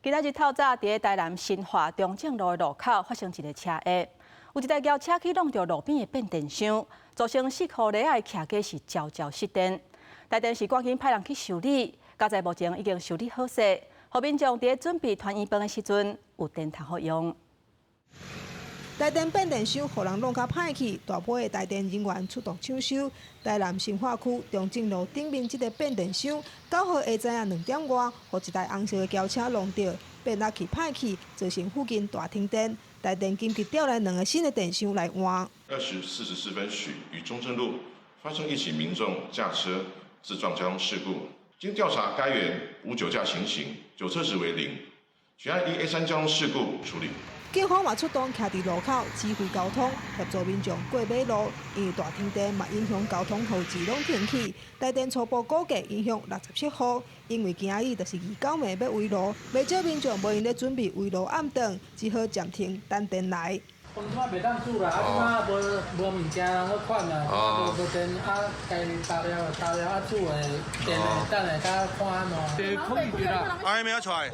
今仔日透早，佇咧台南新化中正路的路口發生一个車禍，有一台轎車去挵著路邊的變電箱，造成四箍犁仔的徛家是焦焦失電。台電是趕緊派人去修理，佳哉目前已經修理好勢，予民眾佇咧準備團圓飯的時陣有電通好用。台電變電箱予人挵甲歹去，大批的台電人員出動搶修。台南新化區中正路頂面這个變電箱，9號下晝仔2點外，予一台紅色的轎車挵著，變壓器歹去，造成附近大停電。台電緊急調來兩个新的電箱來換。 20時44分許，於中正路發生一起民眾駕車自撞交通事故。經調查，該員無酒駕情形，酒測值為0，全案依 A3交通事故處理。警方嘛出動徛佇路口指揮交通，協助民眾過馬路。因為大停電嘛影響交通，號誌攏停去。台電初步估計影響67戶，因為今仔日就是二九暝欲圍爐，袂少民眾無閒咧準備圍爐暗頓，只好暫停等電來。我們這擺袂當煮啦，啊，這擺無無物件好款啊，無無電啊，該加了加了啊，煮的電的等下才看按怎。可以的啦。還沒有出來。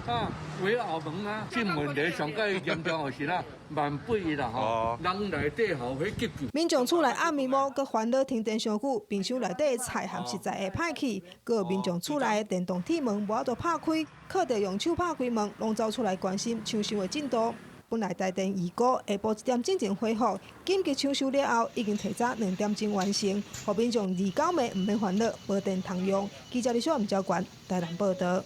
啊，圍後門啊，這問題上蓋嚴重就是啦，萬八啦吼，人內底吼去急救。民眾厝內暗暝無，閣煩惱停電傷久，冰箱內底的菜和食材會歹去，閣有民眾厝內的電動鐵門無法度拍開，靠著用手拍開門，攏走出來關心搶修的進度。本來台電預估下晡1點進前恢復，緊急搶修了後，已經提早2點鐘完成，予民眾二九暝毋免煩惱無電通用。記者李小吳昭冠台南報導。